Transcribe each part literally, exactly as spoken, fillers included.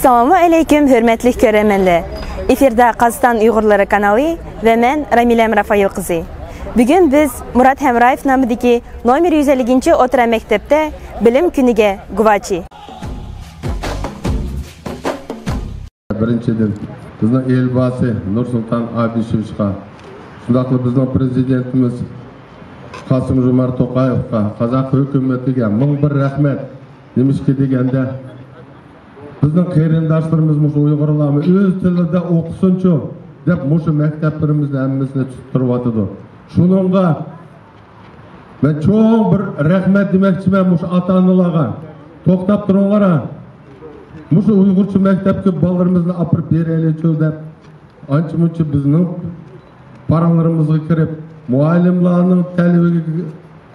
ئەسسالامۇ ئەلەيكۇم، ھۆرمەتلىك كۆرەرمەنلەر! ئېفىردا قازاقىستان ئۇيغۇرلىرى قانىلى ۋە مەن، رامىلەم رافائىل قىزى. بۈگۈن بىز مۇرات ھەمرايېف نامىدىكى نومېر يۈز ئەللىكىنچى ئوتتۇرا مەكتەپتە بىلىم كۈنىگە گۇۋاھچى. بىرىنچىدىن، بىزنىڭ ئېلباسى نۇرسۇلتان ئابدۇشېۋىچقا، شۇنداقلا بىزنىڭ پىرېزىدېنتىمىز قاسىم جومارت توقايېۋقا، قازاق ھۆكۈمىتىگە مىڭ بىر رەھمەت. نېمىشقا دېگەندە، بىزنىڭ قېرىنداشلىرىمىز مۇشۇ ئۇيغۇرلارمۇ ئۆز تىلىدا ئوقۇسۇنچۇ دەپ، مۇشۇ مەكتەپلىرىمىزنى ھەممىسىنى تۇتتۇرۇۋاتىدۇ. شۇنىڭغا مەن چوڭ بىر رەھمەت دېمەكچىمەن مۇشۇ ئاتا-ئانىلارغا. توختاپ تۇرۇڭلار ھە. مۇشۇ ئۇيغۇرچە مەكتەپكە بالىلىرىمىزنى ئاپىرىپ بېرەيلىچۇ دەپ، ئانچە-مۇنچە بىزنىڭ پاراڭلىرىمىزغا كىرىپ، مۇئەللىملارنىڭ تەلىپىگە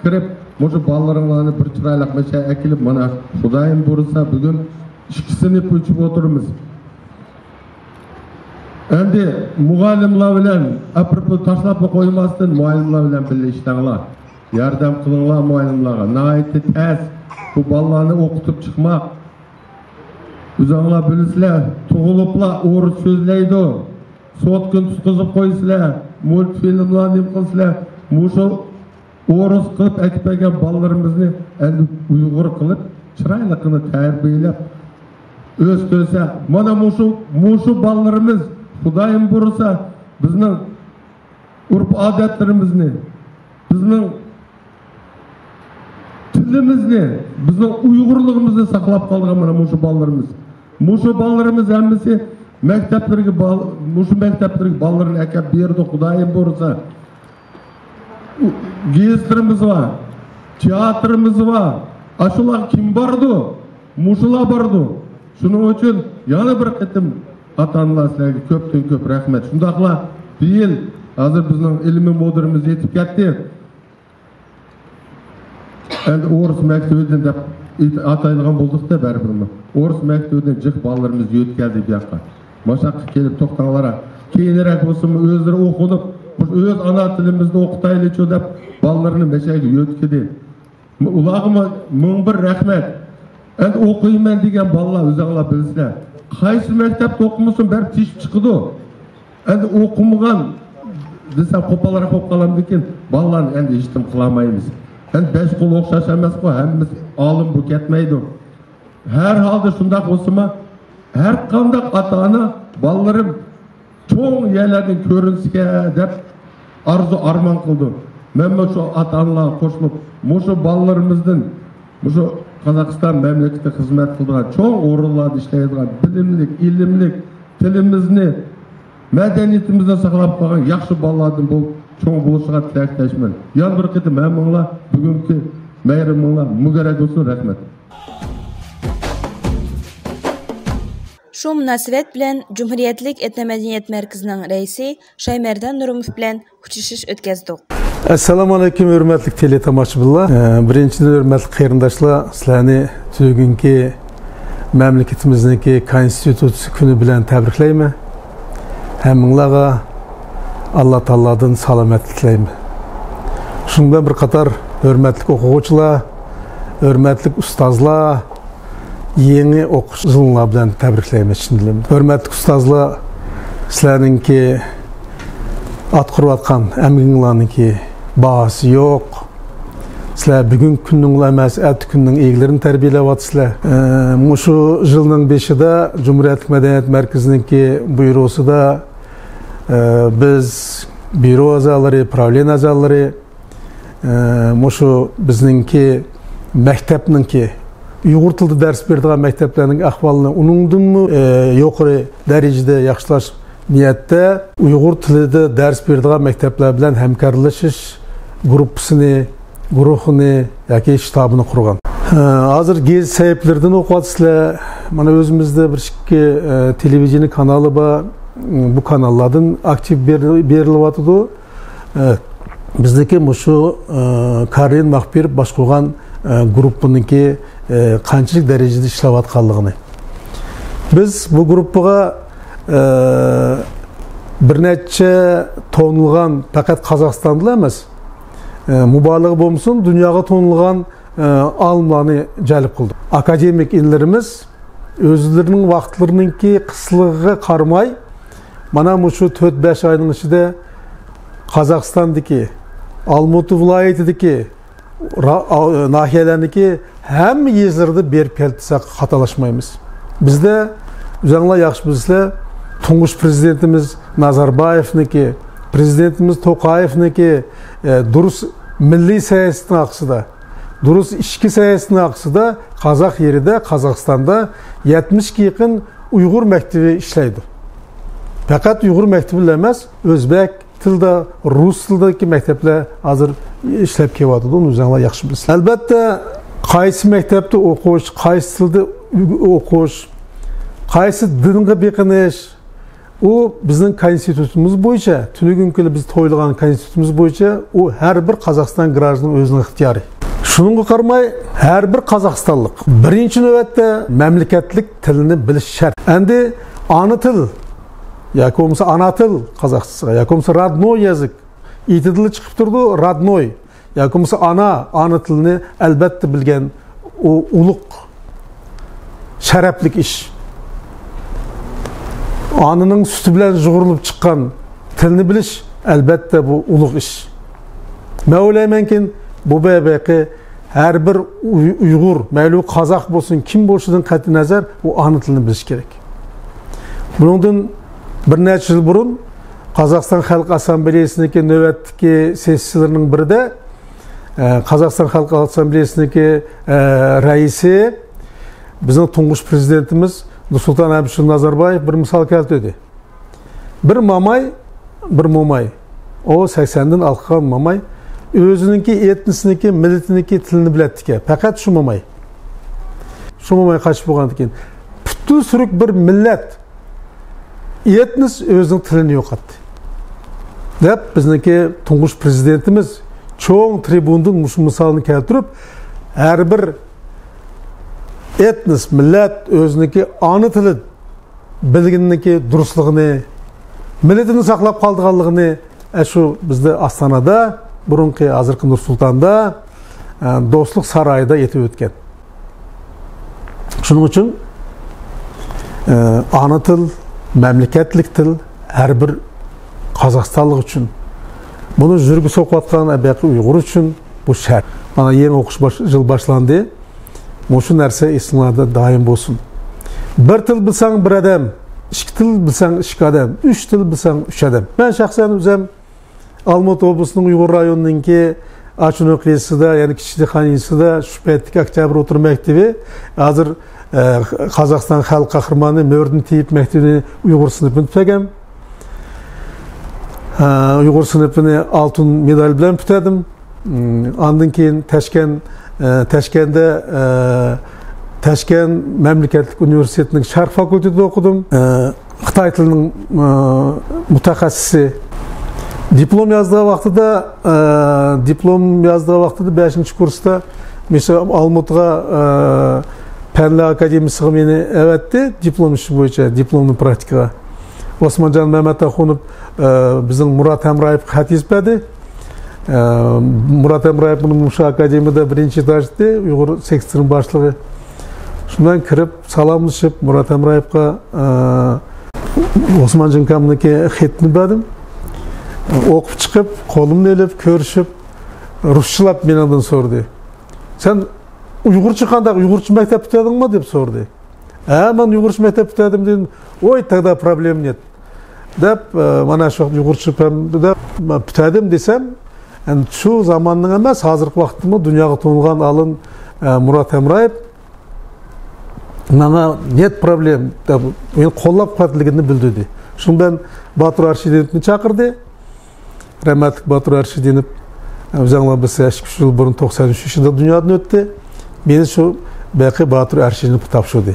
كىرىپ، مۇشۇ بالىلىرىڭلارنى بىر چىرايلىق مەشەگە ئەكېلىپ، مانا، خۇدايىم بۇيرۇسا، بۈگۈن ئىككى سىنىپ ئېچىپ ئولتۇرىمىز. ئەمدى مۇئەللىملار بىلەن ئاپىرىپ تاشلاپلا قويماستىن، مۇئەللىملار بىلەن بىللە ئىشلەڭلار. ياردەم قىلىڭلار مۇئەللىملارغا. ناھايىتى تەس بۇ بالىلارنى ئوقۇتۇپ چىقماق. ئۆزۈڭلار بىلىسىلەر، تۇغۇلۇپلا ئورۇس سۆزلەيدۇ. سوتكىنى تۇتقۇزۇپ قويىسىلەر، مۇلتفىلىملار نېمە قىلىسىلەر. مۇشۇ ئورۇس قىلىپ ئەكىپ بەرگەن بالىلىرىمىزنى ئەمدى ئۇيغۇر قىلىپ، چىرايلىقىنى تەربىيەلەپ ئۆستۈرسە، مانا مۇشۇ، مۇشۇ بالىلىرىمىز خۇدايىم بۇيرۇسا بىزنىڭ ئۆرپ-ئادەتلىرىمىزنى، بىزنىڭ تىلىمىزنى، بىزنىڭ ئۇيغۇرلۇقىمىزنى ساقلاپ قالغان مانا مۇشۇ بالىلىرىمىز. مۇشۇ بالىلىرىمىز ھەممىسى مەكتەپلىرىگە بال-، مۇشۇ مەكتەپلىرىگە بالىلىرىنى ئەكەپ بېرىدۇ، خۇدايىم بۇيرۇسا. گېزىتلىرىمىز بار، تىياتىرىمىز بار. ئاشۇلارغا كىم بارىدۇ؟ مۇشۇلار بارىدۇ. شۇنىڭ ئۈچۈن يەنە بىر قېتىم ئاتا-ئانىلار سىلەرگە كۆپتىن كۆپ رەھمەت. شۇنداقلا بىيىل، ھازىر بىزنىڭ ئىلمىي مۇدىرىمىز يېتىپ كەتتى. ئەمدى ئورۇس مەكتىۋىدىن دەپ ئېيت-، ئاتايدىغان بولدۇق-دە بەرىبىرمۇ. ئورۇس مەكتىۋىدىن جىق بالىلىرىمىز يۆتكەلدى بۇ ياققا. ماشاققا كېلىپ توختاڭلار. كېيىنرەك بولسىمۇ ئۆزلىرى ئوقۇنۇپ، مۇشۇ ئۆز ئانا تىلىمىزدا ئوقۇتايلىچۇ دەپ بالىلىرىنى مەشەگە يۆتكىدى. ئۇلارغىمۇ مىڭ بىر رەھمەت. ئەمدى ئوقۇيمەن دېگەن بالىلار ئۆزۈڭلار بىلىسىلەر. قايسى مەكتەپتە ئوقۇمىسۇن، بەرىبىر تېشىپ چىقىدۇ. ئەمدى ئوقۇمىغان دېسە، قوپالراق بولۇپ قالامدىكىن، بالىلارنى ئەمدى ھېچنېمە قىلالمايمىز. ئەمدى بەش قول ئوخشاش ئەمەسقۇ، ھەممىسى ئالىم بولۇپ كەتمەيدۇ. ھەر ھالدا شۇنداق بولسىمۇ، ھەر قانداق ئاتا-ئانا بالىلىرىم چوڭ يەرلەردىن كۆرۈنسىكە دەپ ئارزۇ-ئارمان قىلىدۇ. مەنمۇ شۇ ئاتا-ئانىلارغا قوشۇلۇپ، مۇشۇ بالىلىرىمىزدىن مۇشۇ قازاقىستان مەملىكىتىگە خىزمەت قىلىدىغان، چوڭ ئورۇنلاردا ئىشلەيدىغان، بىلىملىك، ئىلىملىك، تىلىمىزنى، مەدەنىيىتىمىزنى ساقلاپ قالغان ياخشى بالىلاردىن بول-، چوڭ بولۇشىغا تىلەكداشمەن. يەنە بىر قېتىم ھەممىڭلار بۈگۈنكى مەيرىمىڭلار مۇبارەك بولسۇن. رەھمەت. شۇ مۇناسىۋەت بىلەن جۇمھۇرىيەتلىك ئېتنومەدەنىيەت مەركىزىنىڭ رەئىسى شايمەردان نۇرۇموف بىلەن ئۇچرىشىش ئۆتكەزدۇق. ئەسسالامۇ ئەلەيكۇم، ھۆرمەتلىك تېلېتاماشىبىنلار. ئە، بىرىنچىدىن، ھۆرمەتلىك قېرىنداشلار، سىلەرنى تۈنۈگۈنكى مەملىكىتىمىزنىڭكى كونستىتۇتسىيە كۈنى بىلەن تەبرىكلەيمەن. ھەممىڭلارغا ئاللا تائالادىن سالامەتلىك تىلەيمەن. شۇنىڭ بىلەن بىر قاتار، ھۆرمەتلىك ئوقۇغۇچىلار، ھۆرمەتلىك ئۇستازلار، يېڭى ئوقۇش يىلىڭلار بىلەن تەبرىكلەيمەن چىن دىلىمدىن. ھۆرمەتلىك ئۇستازلار، سىلەرنىڭكى ئاتقۇرۇۋاتقان ئەمگىكىڭلارنىڭكى باھاسى يوق. سىلەر بۈگۈنكى كۈننىڭلا ئەمەس، ئەتە كۈننىڭ ئىگىلىرىنى تەربىيەلەۋاتىسىلەر. ئە، مۇشۇ يىلنىڭ بېشىدا جۇمھۇرىيەتلىك مەدەنىيەت مەركىزىنىڭكى بۇيرۇسىدا، ئە، بىز بيۇرو ئەزالىرى، پراۋلېنىيە ئەزالىرى، ئە، مۇشۇ بىزنىڭكى مەكتەپنىڭكى، ئۇيغۇر تىلىدا دەرس بېرىدىغان مەكتەپلەرنىڭ ئەھۋالىنى ئۇنىڭدىنمۇ، ئە، يۇقىرى دەرىجىدە ياخشىلاش نىيەتتە ئۇيغۇر تىلىدا دەرس بېرىدىغان مەكتەپلەر بىلەن ھەمكارلىشىش گۇرۇپپىسىنى، گۇرۇھىنى ياكى شتابىنى قۇرغان. ئە، ھازىر گېزىت سەھىپىلىرىدىن ئوقۇۋاتىسىلەر. مانا ئۆزىمىزدە بىر ئىككى، ئە، تېلېۋىدېنىيە كانالى بار. بۇ كاناللاردىن ئاكتىپ بېرىل-، بېرىلىۋاتىدۇ. ئە، بىزنىڭكى مۇشۇ، ئە، كارىن ماخپىروف باشقۇرغان، ئە، گۇرۇپپىنىڭكى، ئە، قانچىلىك دەرىجىدە ئىشلەۋاتقانلىقىنى. بىز بۇ گۇرۇپپىغا، ئە، بىر نەچچە تونۇلغان، پەقەت قازاقىستاندىلا ئەمەس، ئە، مۇبالىغە بولمىسۇن، دۇنياغا تونۇلغان، ئە، ئالىملارنى جەلپ قىلدۇق. ئاكادېمىك ئىنىلىرىمىز، ئۆزلىرىنىڭ ۋاقىتلىرىنىڭكى قىسلىقىغا قارىماي، مانا مۇشۇ تۆت-بەش ئاينىڭ ئىچىدە قازاقىستاندىكى، ئالمۇتا ۋىلايىتىدىكى، را-، ئا-، ناھىيەلەرنىڭكى ھەممە يېزىلىرىدا بېرىپ كەلدى دېسەك خاتالاشمايمىز. بىزدە، ئۆزۈڭلار ياخشى بىلىسىلەر، تۇڭگۇش پىرېزىدېنتىمىز نازاربايېۋنىڭكى، پىرېزىدېنتىمىز توقايېۋنىڭكى، ئە، دۇرۇس مىللىي سىياسىتىنىڭ ئارقىسىدا، دۇرۇس ئىچكى سىياسىتىنىڭ ئارقىسىدا قازاق يېرىدە، قازاقىستاندا يەتمىشكە يېقىن ئۇيغۇر مەكتىپى ئىشلەيدۇ. پەقەت ئۇيغۇر مەكتىپىلا ئەمەس، ئۆزبەك، تىلدا، رۇس تىلىدىكى مەكتەپلەر ھازىر ئىشلەپ كېلىۋاتىدۇ، ئۇنى ئۆزۈڭلار ياخشى بىلىسىلەر. ئەلبەتتە، قايسى مەكتەپتە ئوقۇش، قايسى تىلدا ئوقۇش، قايسى دىنغا بېقىنىش، ئۇ بىزنىڭ كونستىتۇتسىيىمىز بويىچە، تۈنۈگۈنكى كۈنى بىز تويلىغان كونستىتۇتسىيىمىز بويىچە، ئۇ ھەر بىر قازاقىستان گراژدىنىنىڭ ئۆزىنىڭ ئىختىيارى. شۇنىڭغا قارىماي، ھەر بىر قازاقىستانلىق بىرىنچى نۆۋەتتە مەملىكەتلىك تىلنى بىلىش شەرت. ئەمدى ئانا تىل ياكى بولمىسا ئانا تىل قازاقچىسىغا، ياكى بولمىسا رادنوي يازىك، ئېتىدىلا چىقىپ تۇرىدۇ، رادنوي ياكى بولمىسا ئانا، ئانا تىلىنى ئەلبەتتە بىلگەن، ئۇ ئۇلۇغ شەرەپلىك ئىش. ئانىنىڭ سۈتى بىلەن يۇغۇرۇلۇپ چىققان تىلنى بىلىش، ئەلبەتتە، بۇ ئۇلۇغ ئىش. مەن ئويلايمەنكى، بۇ بەبەقى ھەر بىر ئۇي-، ئۇيغۇر، مەيلى ئۇ قازاق بولسۇن، كىم بولۇشىدىن قەتئىينەزەر، ئۇ ئانا تىلىنى بىلىشى كېرەك. بۇنىڭدىن بىر نەچچە يىل بۇرۇن قازاقىستان خەلق ئاسسامبلېيىسىنىڭكى نۆۋەتتىكى سېسسىيىلىرىنىڭ بىرىدە، ئە، قازاقىستان خەلق ئاسسامبلېيىسىنىڭكى، ئە، رەئىسى، بىزنىڭ تۇڭگۇش پىرېزىدېنتىمىز نۇرسۇلتان ئەبىشۇللا نازاربايېۋ بىر مىسال كەلتۈردى. بىر ماماي، بىر موماي، ئۇ سەكسەندىن ئالقان ماماي، ئۆزىنىڭكى ئېتنىسىنىڭكى، مىللىتىنىڭكى تىلىنى بىلەتتىكەن. پەقەت شۇ موماي. شۇ موماي قاچىپ بولغاندىكىن، پۈتۈن سۈرۈك بىر مىللەت، ئېتنىس ئۆزىنىڭ تىلىنى يوقاتتى، دەپ بىزنىڭكى تۇڭگۇش پىرېزىدېنتىمىز چوڭ تىرىبۇندىن مۇشۇ مىسالنى كەلتۈرۈپ، ھەر بىر ئېتنىس، مىللەت ئۆزىنىڭكى ئانا تىلى بىلگىنىنىڭكى دۇرۇسلۇقىنى، مىللىتىنى ساقلاپ قالىدىغانلىقىنى، ئە، شۇ بىزدە ئاستانادا، بۇرۇنقى، ھازىرقى نۇر سۇلتاندا، ئە، دوستلۇق سارىيىدا ئېيتىپ ئۆتكەن. شۇنىڭ ئۈچۈن، ئە، ئانا تىل، مەملىكەتلىك تىل ھەر بىر قازاقىستانلىق ئۈچۈن، بۇنى يۈرىكىگە سوقۇۋاتقان ئەبەقى ئۇيغۇر ئۈچۈن بۇ شەرت. مانا يېڭى ئوقۇش باش-، يىل باشلاندى. مۇشۇ نەرسە ئېسىڭلاردا دائىم بولسۇن. بىر تىل بىلسەڭ بىر ئادەم، ئىككى تىل بىلسەڭ ئىككى ئادەم، ئۈچ تىل بىلسەڭ ئۈچ ئادەم. مەن شەخسەن ئۆزۈم ئالمۇتا ئوبلىسىنىڭ ئۇيغۇر رايونىنىڭكى ئاچىنوق يېزىسىدا، يەنى كىچىك دېھقان يېزىسىدا شۇ پەيتتىكى ئۆكتەبىر ئوتتۇرا مەكتىپى، ھازىر، ئە، قازاقىستان خەلق قەھرىمانى مۆردىن تېيىپ مەكتىپىنى ئۇيغۇر سىنىپىنى پۈتتۈرگەن. ئە، ئۇيغۇر سىنىپىنى ئالتۇن مېدال بىلەن پۈتتۈردۈم. ئاندىن كېيىن تەشكەن، ئە، تەشكەندە، ئە، تەشكەن مەملىكەتلىك ئۇنىۋېرسىتېتىنىڭ شەرق فاكۇلتېتىدا ئوقۇدۇم. ئە، خىتاي تىلىنىڭ، ئە، مۇتەخەسسىسى. دىپلوم يازىدىغان ۋاقتىدا، ئە، دىپلوم يازىدىغان ۋاقتىدا بەشىنچى كۇرستا مىسال ئالمۇتىغا، ئە، پەنلەر ئاكادېمىيىسىغا مېنى ئەۋەتتى. دىپلوم ئىشى بويىچە، دىپلومنى پراكتىكىغا. ئوسمانجان مەمەت ئاخۇنوف، ئە، بىزنىڭ مۇرات ھەمرايېۋقا خەت يېزىپ بەردى. ئە، مۇرات ھەمرايېۋ بۇنى مۇشۇ ئاكادېمىيەدە بىرىنچى ئېتاژدىكى ئۇيغۇر سېكسىيىسىنىڭ باشلىقى. شۇ بىلەن كىرىپ، سالاملىشىپ، مۇرات ھەمرايېۋقا، ئە، ئوسمانجان ئاكامنىڭكى خېتىنى بەردىم. ئوقۇپ چىقىپ، قولۇمنى ئېلىپ، كۆرۈشۈپ، رۇسچىلاپ مېنىڭدىن سورىدى. سەن ئۇيغۇرچە قانداق، ئۇيغۇرچە مەكتەپ پۈتتۈردۈڭمۇ؟ دەپ سورىدى. ھە، مەن ئۇيغۇرچە مەكتەپ پۈتتۈردۈم دېدىم. ئوي، تەگدە پروبلېما يوق. دەپ، ئە، مانا شۇ ئۇيغۇرچە پەن دەپ، مەن پۈتتۈردۈم دېسەم، ئەمدى شۇ زاماننىڭ ئەمەس، ھازىرقى ۋاقىتتىمۇ دۇنياغا تونۇلغان ئالىم، ئە، مۇرات ھەمرايېۋ ماڭا نېت پروبلېما دەپ، مېنى قوللاپ قۇۋۋەتلىگىنىنى بىلدۈردى. شۇنىڭ بىلەن باتۇر ئەرشىدىنوۋنى چاقىردى. رەھمەتلىك باتۇر ئەرشىدىنوف، ئۆزۈڭلار بىلسە، ئىككى-ئۈچ يىل بۇرۇن توقسان ئۈچىنچى يىلدا دۇنيادىن ئۆتتى. مېنى شۇ بېقى باتۇر ئەرشىدىنوفقا تاپشۇردى.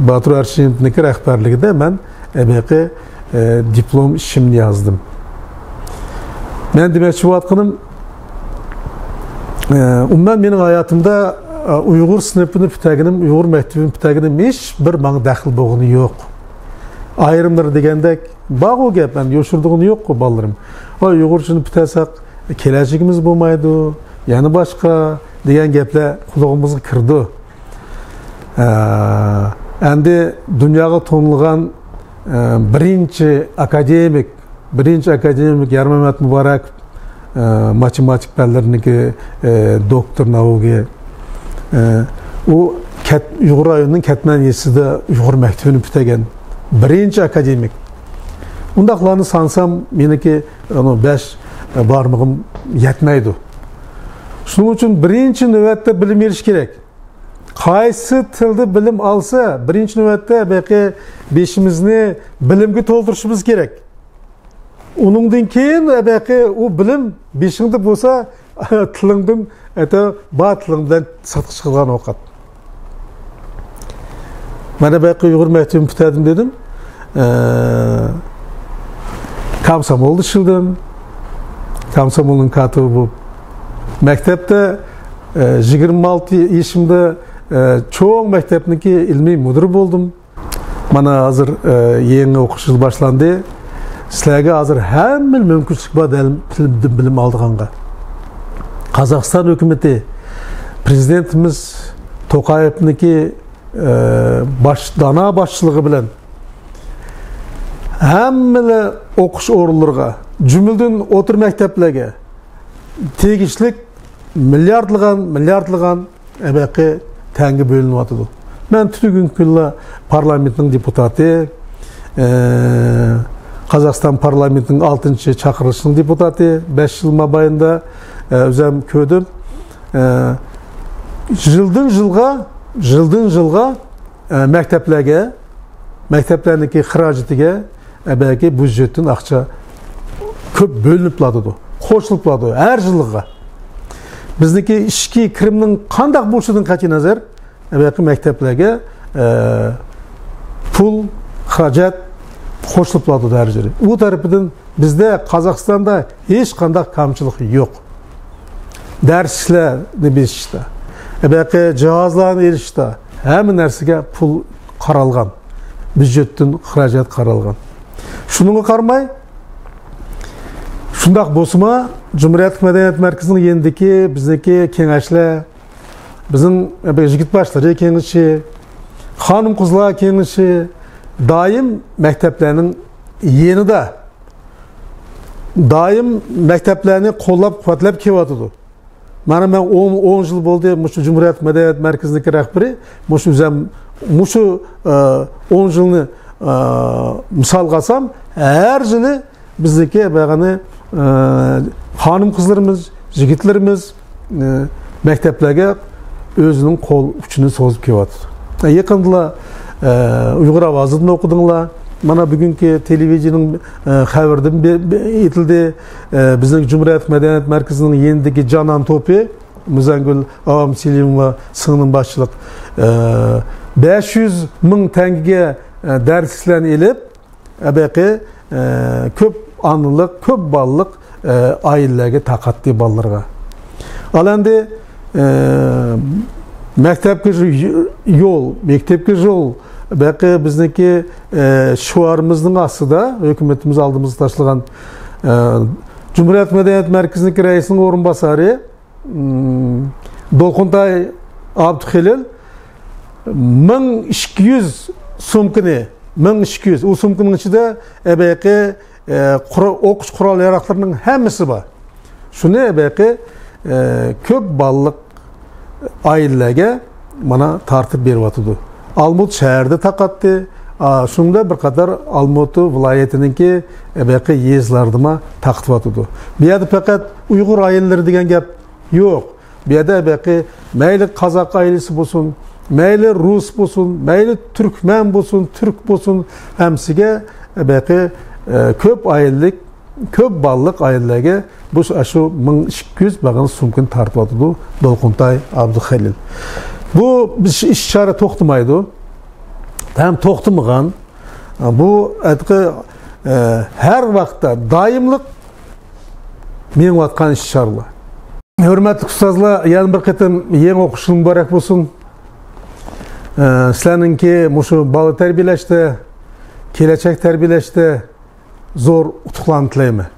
باتۇر ئەرشىدىنوفنىڭكى رەھبەرلىكىدە مەن، ئە، بېقى، ئە، دىپلوم ئىشىمنى يازدىم. مەن دېمەكچى بولۇۋاتقىنىم، ئە، ئومۇمەن مېنىڭ ھاياتىمدا، ئە، ئۇيغۇر سىنىپىنى پۈتتۈرگىنىم، ئۇيغۇر مەكتىپىنى پۈتتۈرگىنىم ھېچ بىر ماڭا دەخلى بولغىنى يوق. ئايرىملىرى دېگەندەك، بارغۇ گەپ، ئەمدى يوشۇرىدىغىنى يوققۇ بالىلىرىم. ۋاي، ئۇيغۇرچىنى پۈتتۈرسەك، كېلەچىكىمىز بولمايدۇ، يەنە باشقا دېگەن گەپلەر قۇلىقىمىزغا كىرىدۇ. ئە، ئەمدى دۇنياغا تونۇلغان، ئە، بىرىنچى ئاكادېمىك، بىرىنچى ئاكادېمىك يارمەمەت مۇبارەك، ئە، ماتېماتىك پەنلىرىنىڭكى، ئە، دوكتور ناۋۇگى، ئە، ئۇ كەت-، ئۇيغۇر رايونىنىڭ كەتمەن يېزىسىدا ئۇيغۇر مەكتىپىنى پۈتتۈرگەن بىرىنچى ئاكادېمىك. ئۇنداقلارنى سانىسام، مېنىڭكى ئانىڭ بەش بارمىقىم يەتمەيدۇ. شۇنىڭ ئۈچۈن بىرىنچى نۆۋەتتە بىلىم ئېلىش كېرەك. قايسى تىلدا بىلىم ئالسا، بىرىنچى نۆۋەتتە بېقى بېشىمىزنى بىلىمگە تولدۇرۇشىمىز كېرەك. ئۇنىڭدىن كېيىن بېقى ئۇ بىلىم بېشىڭدا بولسا، تىلىڭدىن، ئەتە بار تىلىڭ بىلەن سىرتقا چىقىدىغان ۋاقىت. مانا بېقى ئۇيغۇر مەكتىپىنى پۈتتۈردۈم دېدىم. ئە، كامسومولدا ئىشلىدىم. كامسومولنىڭ كاتىپى بولۇپ. مەكتەپتە، ئە، يىگىرمە ئالتە يېشىمدا، ئە، چوڭ مەكتەپنىڭكى ئىلمىي مۇدىرى بولدۇم. مانا ھازىر، ئە، يېڭى ئوقۇش يىلى باشلاندى. سىلەرگە ھازىر ھەممە مۇمكىنچىلىك بار دەل بىلىم، بىلىم ئالىدىغانغا. قازاقىستان ھۆكۈمىتى، پرېزىدېنتىمىز توقايېۋنىڭكى، ئە، باش، دانا باشچىلىقى بىلەن ھەممىلا ئوقۇش ئورۇنلىرىغا، جۈملىدىن ئوتتۇرا مەكتەپلەرگە تېگىشلىك مىلياردلىغان، مىلياردلىغان ئەبەقى تەڭگە بۆلۈنۈۋاتىدۇ. مەن پۈتۈن كۈنلا پارلامېنتنىڭ دېپۇتاتى، ئە، قازاقىستان پارلامېنتىنىڭ ئالتىنچى چاقىرىلىشىنىڭ دېپۇتاتى، بەش يىل مابەينىدە، ئە، ئۆزۈم كۆردۈم. ئە، يىلدىن يىلغا، يىلدىن يىلغا، ئە، مەكتەپلەرگە، مەكتەپلەرنىڭكى خىراجىتىگە، ئە، بەلكى بيۇجېتتىن ئاقچا كۆپ بۆلۈنۈپ بارىدۇ، قوشۇلۇپ بارىدۇ ھەر يىلغا. بىزنىڭكى ئىچكى كىرىمنىڭ قانداق بولۇشىدىن قەتئىينەزەر، ئە، بەلكى مەكتەپلەرگە، ئە، پۇل، خىراجەت قوشۇلۇپ بارىدۇ ھەر يىلى. ئۇ تەرىپىدىن بىزدە، قازاقىستاندا ھېچقانداق كامچىلىق يوق. دەرسلەرنى بېسىشتا، بېقى جاھازلارنى ئېلىشتا ھەممە نەرسىگە پۇل قارالغان، بيۇجېتتىن خىراجەت قارالغان. شۇنىڭغا قارىماي، شۇنداق بولسىمۇ، جۇمھۇرىيەتلىك مەدەنىيەت مەركىزىنىڭ يېنىدىكى بىزنىڭكى كېڭەشلەر، بىزنىڭ يىگىت باشلىرى كېڭىشى، خانىم قىزلار كېڭىشى دائىم مەكتەپلەرنىڭ يېنىدا، دائىم مەكتەپلەرنى قوللاپ-قۇۋۋەتلەپ كېلىۋاتىدۇ. مانا مەن ئون، ئون يىل بولدى مۇشۇ جۇمھۇرىيەت مەدەنىيەت مەركىزىنىڭكى رەھبىرى. مۇشۇ ئۆزەم، مۇشۇ، ئە، ئون يىلنى، ئە، مىسالغا ئالسام، ھەر يىلى بىزنىڭكى بەغەنى، ئە، خانىم قىزلىرىمىز، يىگىتلىرىمىز، ئە، مەكتەپلەرگە ئۆزىنىڭ قول ئۇچىنى سوزۇپ كېلىۋاتىدۇ. يېقىندىلا، ئە، ئۇيغۇر ئاۋازىدىن ئوقۇدۇڭلار. مانا بۈگۈنكى تېلېۋىدېنىيەنىڭ، ئە، خەۋىرىدىن بې-، بې-، ئېيتىلدى. ئە، بىزنىڭ جۇمھۇرىيەت مەدەنىيەت مەركىزىنىڭ يېنىدىكى جانان توپى، مۇزەنگۈل ئاۋام سېلىموۋا سىڭلىم باشچىلىق، ئە، بەش يۈز مىڭ تەڭگىگە، ئە، دەرسلىكلەرنى ئېلىپ، ئەبەقى، ئە، كۆپ ئانىلىق، كۆپ بالىلىق، ئە، ئائىلىلەرگە تارقاتتى بالىلىرىغا. ئال ئەمدى، ئە، مەكتەپكە يول، مەكتەپكە يول، بەقى بىزنىڭكى، ئە، شوئارىمىزنىڭ ئاستىدا ھۆكۈمىتىمىز ئالدىمىزغا تاشلىغان، ئە، جۇمھۇرىيەت مەدەنىيەت مەركىزىنىڭكى رەئىسىنىڭ ئورۇنباسارى، مم، دولقۇنتاي ئابدۇخېلىل مىڭ ئىككى يۈز سومكىنى، مىڭ ئىككى يۈز، ئۇ سومكىنىڭ ئىچىدە ئەبەقى، ئە، قورا-، ئوقۇش قورال ياراغلىرىنىڭ ھەممىسى بار. شۇنى ئەبەقى، ئە، كۆپ بالىلىق ئائىلىلەرگە مانا تارتىپ بېرىۋاتىدۇ. ئالمۇت شەھىرىدە تارقاتتى. ئا، شۇنىڭدا بىر قاتار ئالمۇتى ۋىلايىتىنىڭكى ئەبەقى يېزىلاردىمۇ تارقىتىۋاتىدۇ. بۇ يەردە پەقەت ئۇيغۇر ئائىلىلىرى دېگەن گەپ يوق. بۇ يەردە بېقى مەيلى قازاق ئائىلىسى بولسۇن، مەيلى رۇس بولسۇن، مەيلى تۈركمەن بولسۇن، تۈرك بولسۇن، ھەممىسىگە بېقى، ئە، كۆپ ئائىلىلىك، كۆپ بالىلىق ئائىلىلەرگە بۇ، ئاشۇ مىڭ ئىككى يۈز بەغەن سومكىنى تارتىۋاتىدۇ دولقۇنتاي ئابدۇخېلىل. بۇ بىز ئىش-، ئىش-چارە توختىمايدۇ. ھەم توختىمىغان. بۇ ئەتىقى، ئە، ھەر ۋاقىتتا دائىملىق مېڭىۋاتقان ئىش-چارىلار. ھۆرمەتلىك ئۇستازلار، يەنە بىر قېتىم يېڭى ئوقۇش يىلى مۇبارەك بولسۇن. ئە، سىلەرنىڭكى مۇشۇ بالا تەربىيەلەشتە، كېلەچەك تەربىيەلەشتە زور ئۇتۇقلارنى تىلەيمەن.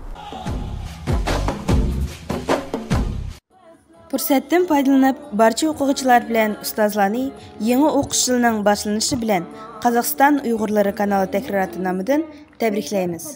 پۇرسەتتىن پايدىلىنىپ، بارچە ئوقۇغۇچىلار بىلەن ئۇستازلارنى يېڭى ئوقۇش يىلىنىڭ باشلىنىشى بىلەن قازاقىستان ئۇيغۇرلىرى قانىلى تەكراراتى نامىدىن تەبرىكلەيمىز.